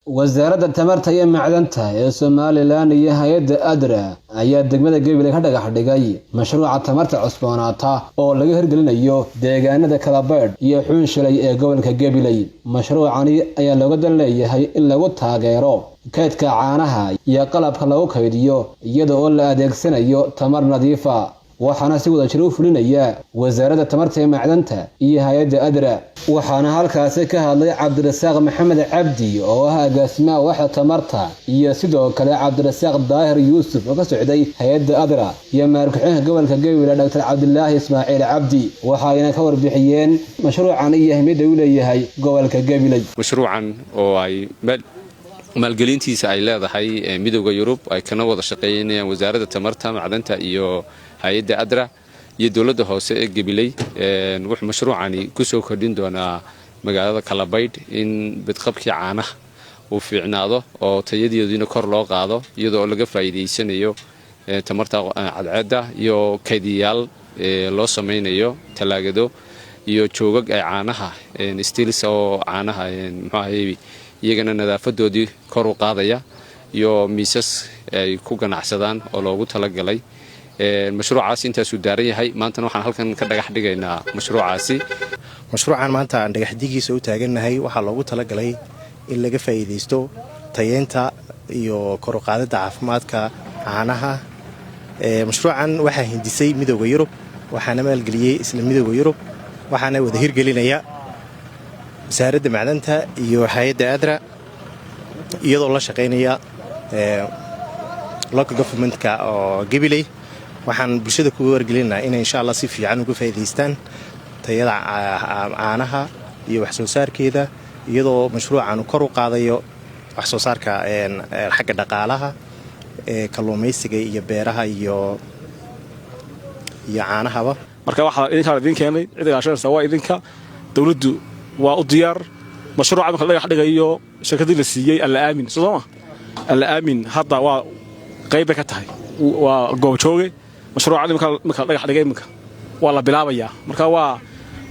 Wasaaradda Tamarta iyo Macdanta ee Somaliland iyo hay'adda ADRA ayaa degmada Gabiley ka dhagax dhigay mashruuca tamarta cusboonaata oo laga hirgelinayo deegaanada Kalabaydh iyo Xuunshilay ee gobolka Gabiley. Mashruucani ayaa looga dan leeyahay in lagu taageero kaydka caanaha iyo qalabka lagu kaydiyo iyada oo la adeegsanayo tamar nadiifa, waxaana si wada jir u fulinaya Wasaaradda Tamarta ee Macdanta iyo hay'adda ADRA. Waxaana halkaasi ka hadlay Cabdirasaaq Maxamed Cabdi oo ah agaasimaha waaxda tamarta, iyo sidoo kale Cabdirasaaq Daahir Yuusuf oo ka socday hay'adda ADRA, iyo maayar ku-xigeenka gobolka Gabiley, Dr Cabdilaahi Ismaaciil Cabdi. Waxayna ka warbixiyeen mashruucan iyo ahmiyadda uu leeyahay gobolka Gabiley. Mashruucan oo ay maalgelintiisa ay leedahay Midowda Yurub, ay kana wada shaqeynayaan Wasaaradda Tamarta Macdanta iyo hay'adda ADRA iyo dowladda hoose ee Gabiley, wuxuu mashruucani kusoo kordhin doonaa magaalada Kalabaydh in bidqabkii caanaha uu fiicnaado oo tayadeediina kor loo qaado, iyadoo laga faa'iidaysanayo tamarta cadceedda iyo kaydiyaal loo samaynayo, talaagado iyo joogag ay caanaha stils oo caanaha, muxuu ahay, iyagana nadaafadoodii kor u qaadaya, iyo miisas ay ku ganacsadaan oo loogu talagalay. Mashruucaasi intaasuu daaran yahay. Maantana waxaan halkan ka dhagax dhigaynaa mashruucaasi. Mashruucan maanta aan dhagaxdigiisa u taagannahay waxaa loogu talagalay in laga faa'iidaysto tayeynta iyo kor u qaadidda caafimaadka caanaha. Mashruucan waxaa hindisay Midowda Yurub, waxaana maalgeliyey isla Midowda Yurub, waxaana wada hirgelinaya Wasaaradda Macdanta iyo hay'adda ADRA, iyadoo la shaqaynaya local governmentka oo Gabiley. Waxaan bulshada ku wargelinaynaa inay, insha Allah, si fiican uga faa'iidaystaan tayada caanaha iyo wax soo saarkeeda, iyadoo mashruucan kor u qaadayo wax soo saarka xagga dhaqaalaha, kalluumaysiga iyo beeraha iyo caanahaba. Marka waxaa idinkaa idiin keenay cidda gaashanaysa waa idinka. Dowladdu waa u diyaar. Mashruuca marka la dhagax dhigayo, shirkadii la siiyey Alla Aamin, soo ma Alla Aamin hadda waa qayb bay ka tahay, waa goobjooge. Mashruuca marka la dhagax dhigay, iminka waa la bilaabayaa. Marka waa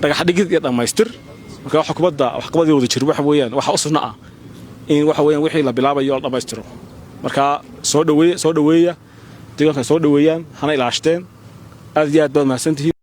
dhagax dhigid iyo dhammaystir. Marka xukuumadda waxqabadii wada jir waxa weeyaan waxa u sunno ah in waxa weeyaan wixii la bilaabayo la dhammaystiro. Marka soo dhaweeya, soo dhaweeya, deegaanka soo dhaweeyaan, hana ilaashteen. Aad iyo aad baad mahadsantihiin.